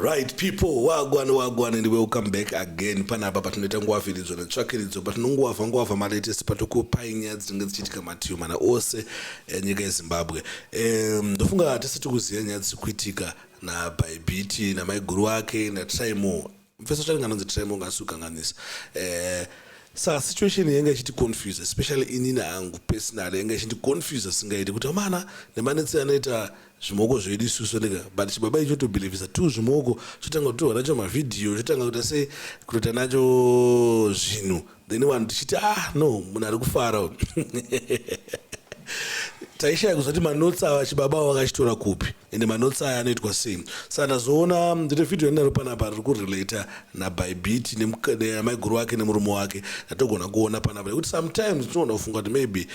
Right people, wagwan wagwan and welcome back again panapa patinoita nguwavhiridzo netsvakiridzo patinonguwavha nguwavha malatest patokupai nyaya dzinenge dzichiitika mativi mana ose enyika yeZimbabwe. Ndofunga tisati kuziva nyaya dziri kuitika naBhaibhiti namaiguru wake naTraimo mfeso chanenge anonzi Tremo ngasukanganisa eh, saka situation yanga ichiti confuse especially inini hangu personally yanga ichindi confuse singaiti kuti amana nemanetse anoita zvimoko zvedu isusu ndika but chibaba icho tobelievisa tu zvimoko chotanga kutorwa nacho mavhidhiyo chotanga kuita sei kutoita nacho zvinhu then vanhu tichiti ah no munhu ari kufara taishaya kuzoti manotsi ava chibaba avo vakachitora kupi ende manotsi aya anoitwa sei saka ndazoona ndine vhidhiyo yandinaro panapa riri kurelata nabybit namaiguru wake nemurume wake ndatogona kuona panapa nekuti sometimes tinoona kufunga kuti maybe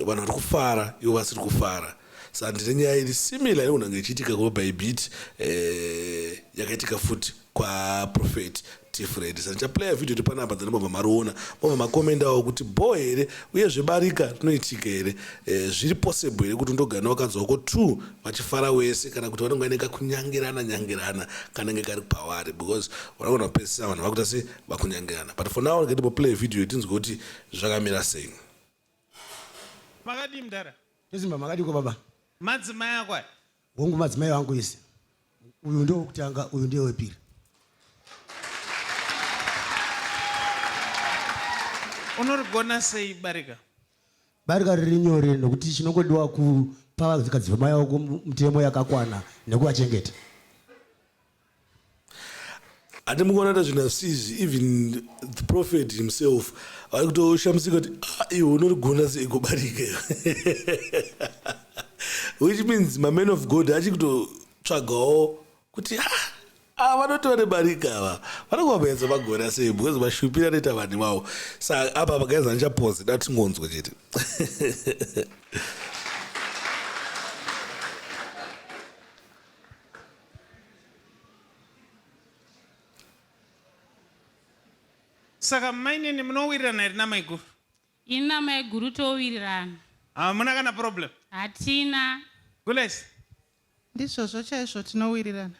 vanhu vari kufara ivo vasiri kufara saka ndine nyaya iri similar inogona kunge ichiitika kubybit eh, yakaitika futi kwaProphet Tifred. Saka ndichaplaya video iri panapa then mobva mariona mobva makomendawo kuti bho here uye zvebarika rinoitika here eh, zviri possible here kuti undogara nevakadzi wako two vachifara wese kana kuti vanenge vaine kakunyangirana nyangirana kanenge kari pavari because vanogona kupedzisira vanhu vakuita se vakunyangirana but for now rega timboplay video tinzwe kuti zvakamira sei. Makadii mdara? Tosimba makadii ko baba? Madzimai ako aya? Hongu madzimai vangu ese. Uyu ndiye wekutanga, uyu ndiye wepiri. Unorigona sei barika? Barika riri nyore nokuti chinongodiwa kupa vadzimai vako mutemo yakakwana nekuvachengeta. Handi mukuona kuti zvinhu hazvisi even the prophet himself vari kutoshamisika kuti ah, iwe unorigona sei kubarika which means maman of god achi kutotsvagawo kuti ah, ah vanoti vane barika ava vanongovabayatsa magona sei because mashupira anoita vanhu ivavo saka apa pagainzi andichapozi da tingonzwa chete. Saka mainini munowirirana here namaiguru? Ini namaiguru towirirana. Hamuna kana problem? Hatina. Gules? Ndizvozvo chaizvo tinowirirana.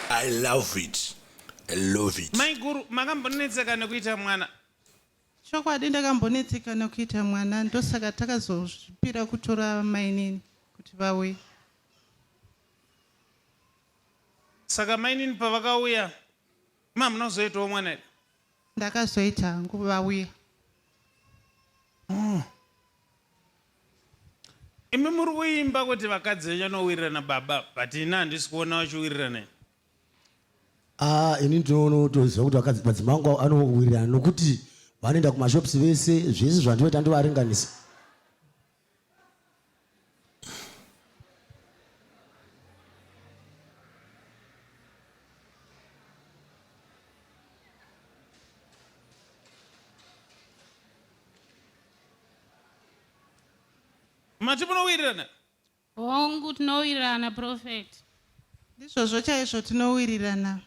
I love it. I love it. Maiguru makambonetseka nekuita mwana? Chokwadi ndakambonetseka nekuita mwana ndosaka takazozvipira kutora mainini kuti vauye. Saka mainini pavakauya mamuna kuzoitawo mwana here? Ndakazoita hangu vauya. Oh. Imi muri kuimba kuti vakadzi venyu vanowirirana baba but ini handisi kuona vachiwirirana ini. Ah, ini ndinotoziva kuti vakadzi madzimai angu anowirirana nokuti vanoenda kumashops vese zvese zvandinoita ndovaringanisa. Mati munowirirana? Hongu tinowirirana prophet. Ndizvozvo chaizvo tinowirirana.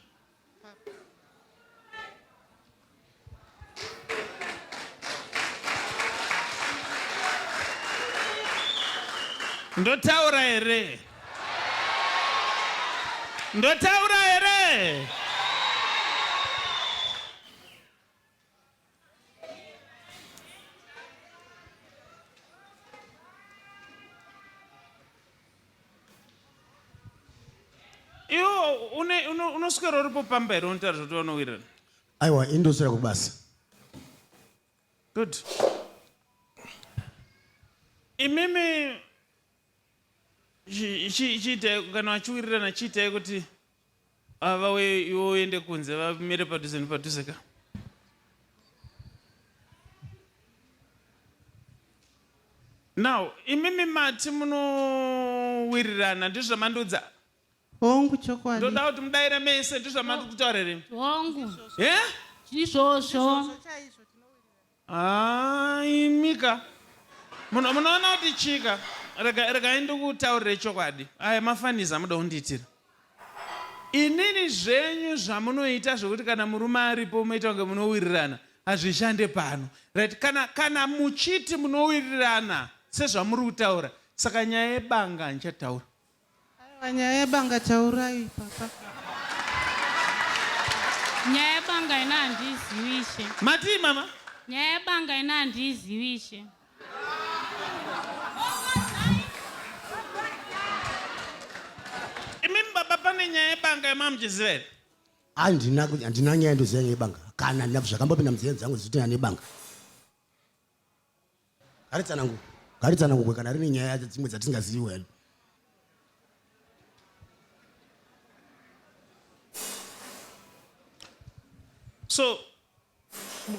Ndotaura here? Ndotaura here? Iwe unoswera uripo pamba here unotaura zvekuti vanowirirana? Aiwa, ini ndoswera kubasa. Good. Imimi chiitai kana vachiwirirana chiitai kuti vauye iwe uende kunze vamire padhuze nepadhuze ka. Now imimi mati munowirirana ndizvo zvamandiudza? Hongu chokwadi. Ndoda kuti mudaire mese ndizvo zvamandiri kutaura here? Hongu. Eh? Izvozvo. Ah, imika. Muno munoona kuti chika. Rega regai ndikutaurire chokwadi. Aya mafanizi amuda kundiitira. Inini zvenyu zvamunoita zvekuti kana murume aripo moita kunge munowirirana hazvishande pano. Right? Kana kana muchiti munowirirana. sezvamuri kutaura saka nyaya yebanga handichataura Aiwa nyaya yebanga taurai papa. Nyaya yebanga ina handiizivi ishe. Matii mama? Nyaya yebanga ina handiizivi ishe. Imimi baba pane nyaya yebanga yamamuchiziva here? Handina handina nyaya ndoziva nyaya yebanga kana handina zvakambopinda munzeve dzangu dzichitina nebanga. Ngaritsanangu ngaritsanangurwe kana rine nyaya dzimwe dzatisingazivi wedu. So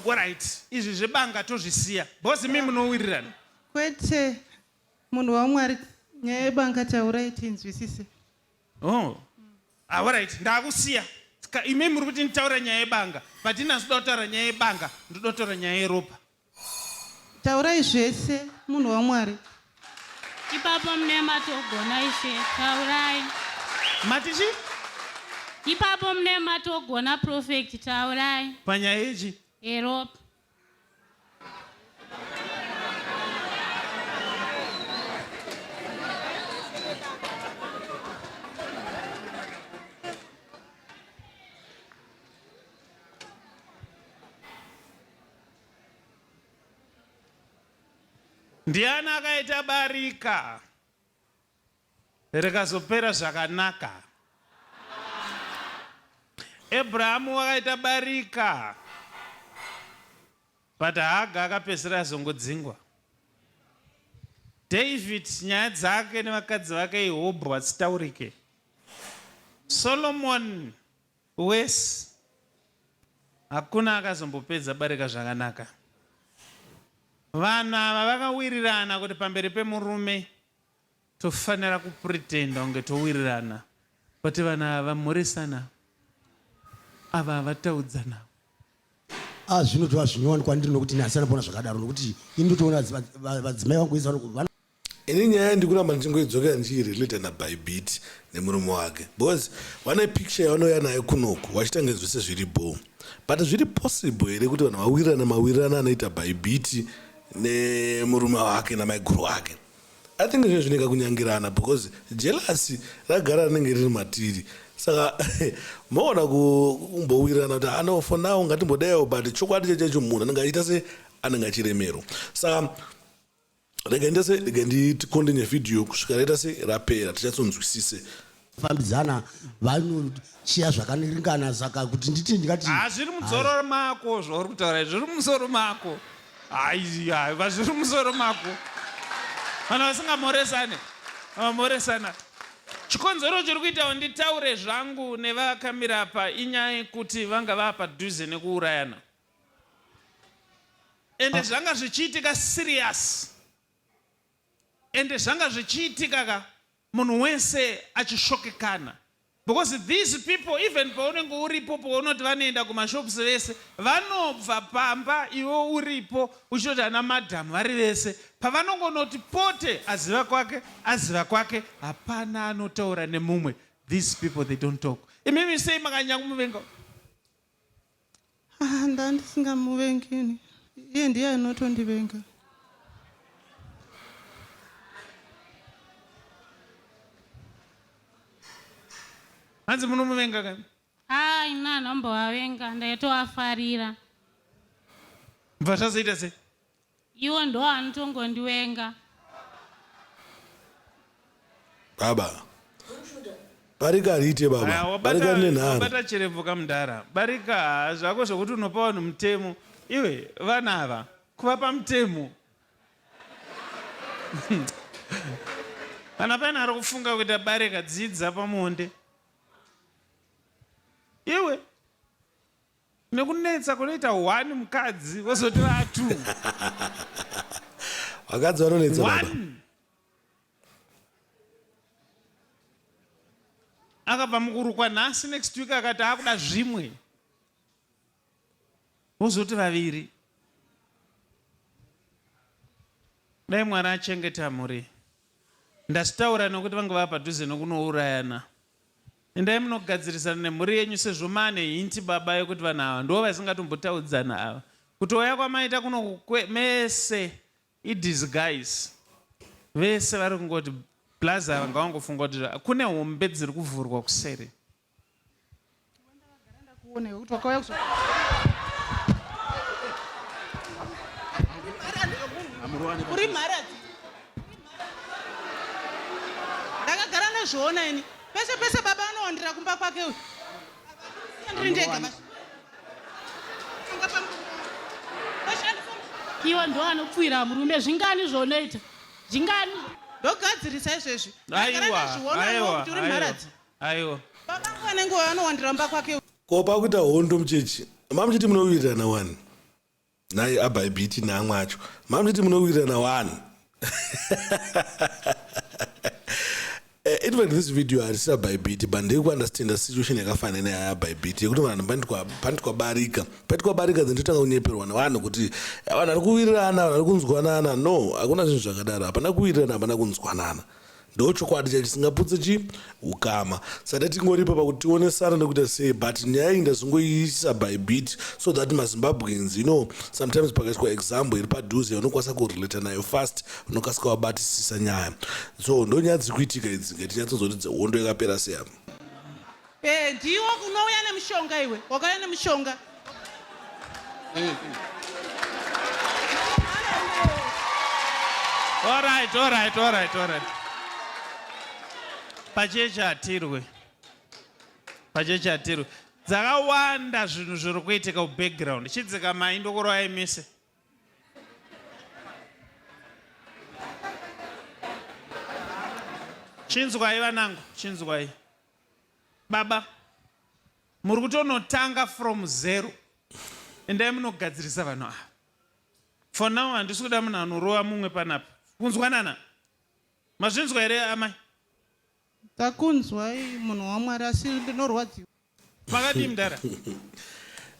right izvi zvebanga tozvisiya because imi munowirirana. Kwete munhu waMwari nyaya yebanga taurai tinzwisise. Oh. Ah, alright, ndakusiya. Imi muri kuti nditaura nyaya yebanga, but ini handisi kuda kutaura nyaya yebanga, ndoda kutaura nyaya yeropa. Taurai zvese munhu waMwari. Ipapo mune matogona ishe, taurai. Mati chi? Ipapo mune matogona prophet, taurai. Panyaya yechi? Yeropa. Ndiani akaita barika rikazopera zvakanaka? Abrahamu wakaita barika but Haga akapedzisira azongodzingwa. David nyaya dzake nevakadzi vake ihobho hadzitaurike. Solomon Worse, hakuna akazombopedza barika zvakanaka. Vanhu ava vakawirirana kuti pamberi pemurume tofanira kupretenda kunge towirirana but vanhu ava vamhoresana ava havataudzana. Ah, zvinotova zvinyowani kwandiri nokuti ini handisana kuona zvakadaro nokuti ini ndotoona vadzimai vangu vese Ini nyaya ndikuramba ndichingoidzokera ndichiirelata naBybit nemurume wake because vane picture yavanouya nayo kunoku vachiita zvese zviri bho but zviri possible here kuti vanhu vawirirane mawirirano anoita Bybit nemurume wake namaiguru wake I think zvinhu zvinenge kunyangirana because jealousy ragara rinenge riri matiri saka moona kumbowirirana kuti ano for now ngatimbodaiwo but chokwadi chechecho munhu anenge achiita se anenge achiremerwa saka rega ndese rega ndikontinye video kusvika raita se rapera tichatsonzwisise fambidzana vanochiya zvakaringana saka kuti nditi ndingati ha zviri mudzoro mako zvauri kutaura izvi zviri mumusoro mako haiva zviri mumusoro mako vanhu vasingamhoresane vamhoresana chikonzero chiri kuitawo nditaure zvangu nevakamira apa inyaya yekuti vanga vaa padhuze nekuurayana ende zvanga zvichiitika serious ende zvanga zvichiitika ka munhu wese achishokekana because these people even paunenge uripo paunoti vanoenda kumashops vese vanobva pamba iwe uripo uchitoti ana madhamu vari vese pavanongonoti pote aziva kwake aziva kwake hapana anotaura nemumwe these people they don't talk imimi sei makanyanya kumuvenga Ah, ndandisingamuvengi ini iye ndiye anotondivenga hanzi munomuvenga kani Ah, ini handombovavenga ndaitovafarira. Bva zvazoita sei? Iwo ndo anotongondiwenga. Baba. Barika riite baba. Barika rine nharo. Wabata chirebvu kamudhara. Barika zvako zvekuti unopa vanhu mutemo. Iwe vana ava kuvapa mutemo. Kana pane ari kufunga kuita barika dzidza pamuonde. Iwe nekunetsa kunoita one mukadzi vozoti vatu vakadzi vanonetsa baba akabva mukurukwa nhasi next week akati akuda zvimwe wozoti vaviri dai mwari achengeta mhuri ndazvitaura nokuti vanga vava padhuze nokunourayana Endai munogadzirisana nemhuri yenyu sezvo maane hint baba yekuti vanhu ava ndivo vasingatombotaudzana ava. Kutouya kwamaita kuno mese idisguise. Vese vari kungoti blaza vanga vangofunga kuti kune hombe dziri kuvhurwa kuseri. Kuona iwe kuti wakauya kuzo uri mharadzi. Ndakagara ndazviona ini. Pese pese baba anowandira kumba kwake uyu. Ndiri ndega basi. Iwo ndo anopfuira murume zvingani zvaunoita zvingani Ndogadzirisa izvezvi. Aiwa, Ndazviona iwe aiwa, kuti uri aiwa, mharadzi. aiwa. Baba vangu vanenge vanowandira kumba kwake uyu. Ko pakuita hondo muchechi mamuchiti munowirirana wani nhai abhaibhiti neamwe acho mamuchiti munowirirana wani Eh, in fact this video harisi abhaibhiti but ndeyekuunderstanda situation yakafanana neyaya abhaibhiti yekuti vanhu panitwa barika paitwa barika then totanga kunyeperwa nevanhu kuti eh, vanhu vari kuwirirana vanhu vari kunzwanana no hakuna zvinhu zvakadaro hapana kuwirirana hapana kunzwanana ndochokwadi chacho chisingaputse chi ukama saka tingoripo pakuti tionesana nekuita sei but nyaya iyi ndazongoiisa by bit so that mazimbabweans you know sometimes pakaitwa example iri padhuze unokwanisa kurelata nayo fast unokasika wabatisisa nyaya so ndo nyaya dziri kuitika idzi ngatinyatsodzoti hondo yakapera sei apa Eh, ndiwo unouya nemushonga iwe wakauya nemushonga Alright, alright, alright, alright. Pachechi hatirwe. Pachechi hatirwe. Dzakawanda zvinhu zviri kuitika kubackground. Chidzika mai ndokurovai mise. Chinzwai vanangu, chinzwai. Baba, muri kutonotanga from zero. Endai munogadzirisa vanhu ava. For now handisi kuda munhu anorova mumwe panapa. Kunzwanana? Mazvinzwa here amai? Takunzwai munhu waMwari asi ndinorwadziwa. Makadii mudhara?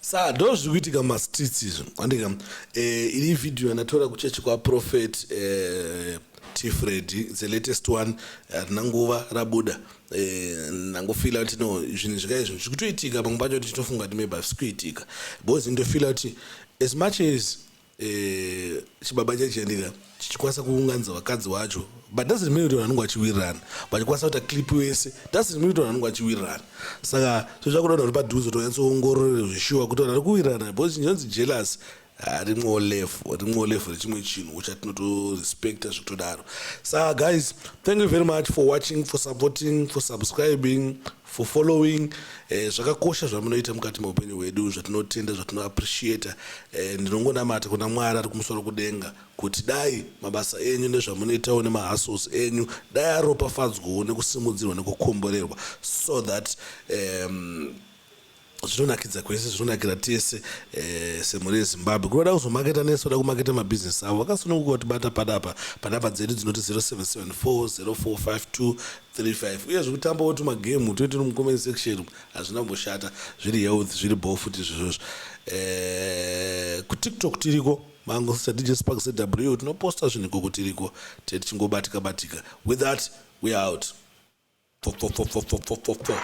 Sa ndo zviri kuitika mumastreets izvi andika eh, iri video yandatora kuchechi kwaprophet eh, t freddy the latest one harina nguva rabuda eh, ndangofila kuti no zvinhu zvika izvi zviri kutoitika pamwe pacho tichitofunga kuti maybe hazvisi kuitika because ndofila kuti as much as eh, chibaba chachiandika chichikwanisa kuunganidza vakadzi vacho but doesn't mean kuti vanhu vanenge vachiwirirana vachikwanisa kuita clip wese doesn't mean kuti vanhu vanenge vachiwirirana saka so zvakuda vanhu vari padhuze kuti vanyatsoongorore zvishuwa kuti vanhu vari kuwirirana because chinonzi jealous rimwewo level rimwewo level rechimwe chinhu chatinotorespecta zvekutodaro saka guys thank you very much for watching for supporting for subscribing for following eh, zvakakosha zvamunoita mukati meupenyu hwedu zvatinotenda zvatinoappreciata eh, ndinongonamata kuna mwari ari kumusoro kudenga kuti dai mabasa enyu nezvamunoitawo nemahustles enyu dai aropafadzwawo nekusimudzirwa nekukomborerwa so that um, zvinonakidza kwese zvinonakira tese eh, semhuri yezimbabwe kunoda kuzomaketa nesu vada kumaketa mabhizinesi avo vakasununguka kutibata panapa panapa dzedu dzinoti 0774 045235 uye zvekutambawo tumagemu toitiri mucomment section hazvina kumboshata zviri health zviri bho futi izvozvozvo eh, kutiktok tiriko mango dj spark zw tinoposta zvinhu ikoko tiriko tichingobatika batika with that we out. Fo, fo, fo, fo, fo, fo, fo.